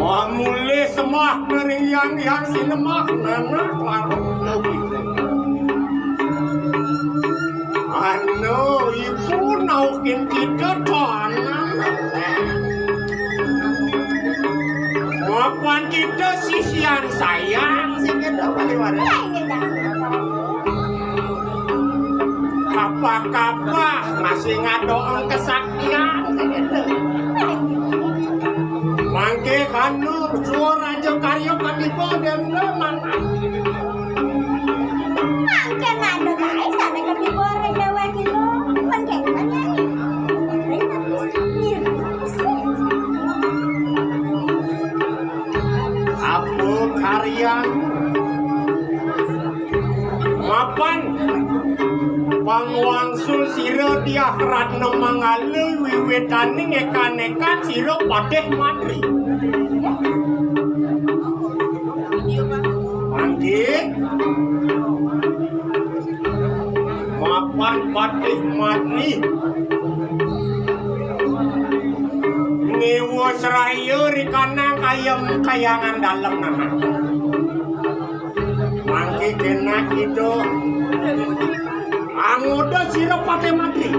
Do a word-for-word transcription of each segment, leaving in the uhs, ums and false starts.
Wah, mulih sembah kering yang, yang sinemah, nenek, larut, lebih. Anu, ibu naukin kita, tanah. Mapan kita sisian sayang, sing kita bali-bali. Apa-apa masih ngadoang kesaktian, sing kita. Mangke kanu, suara aja karya katiba, dan mana? Mangke nanda kae sane ketiba ring dhewek ilo. Mengke kan, Nyai. Ring tapi. Apa karyan? Mapan pangwangsul sira Diah Ratna Manggala, wiwitaning ekan-ekan sira Patih Matri. Mangke mapan Patih Matri ngiwus raya rikanang kayem kayangan dalem nanah. Mangke kenak ida angoda sira Patih Matri.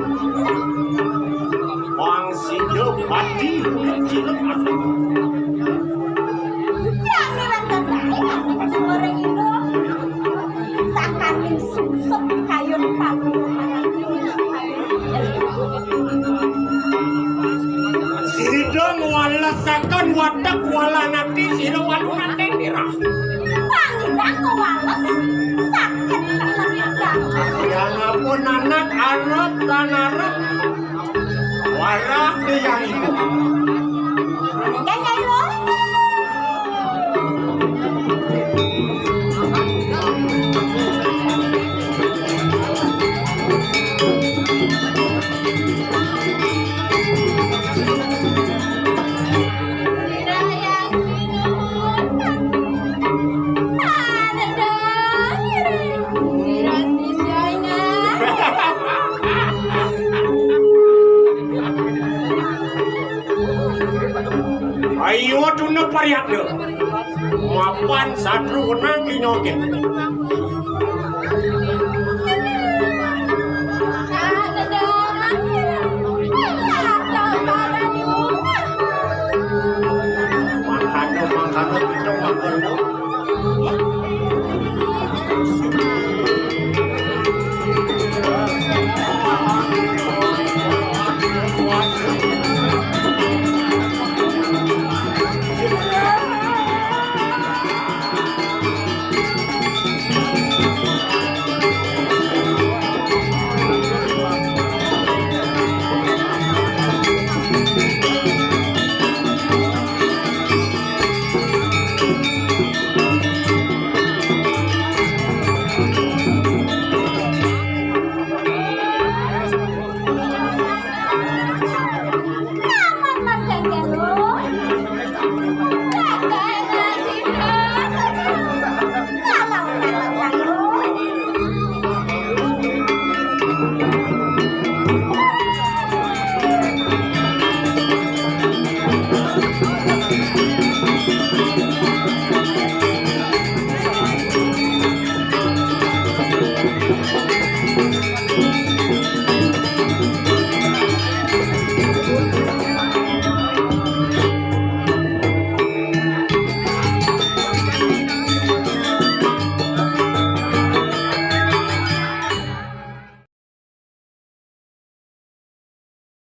Wang sida pati sira Patih. Yami wonten kae, wonten suara ira. Sakaning susup kayun palu. Sida ngwalesaken watek walanati sira walu nanten nira. Pangidang ngwales saket tenang. Yang ampun anak arep lan arep. Warah Déyaning. Ayo tuna pariatna. Mapan satru wenang linyoge.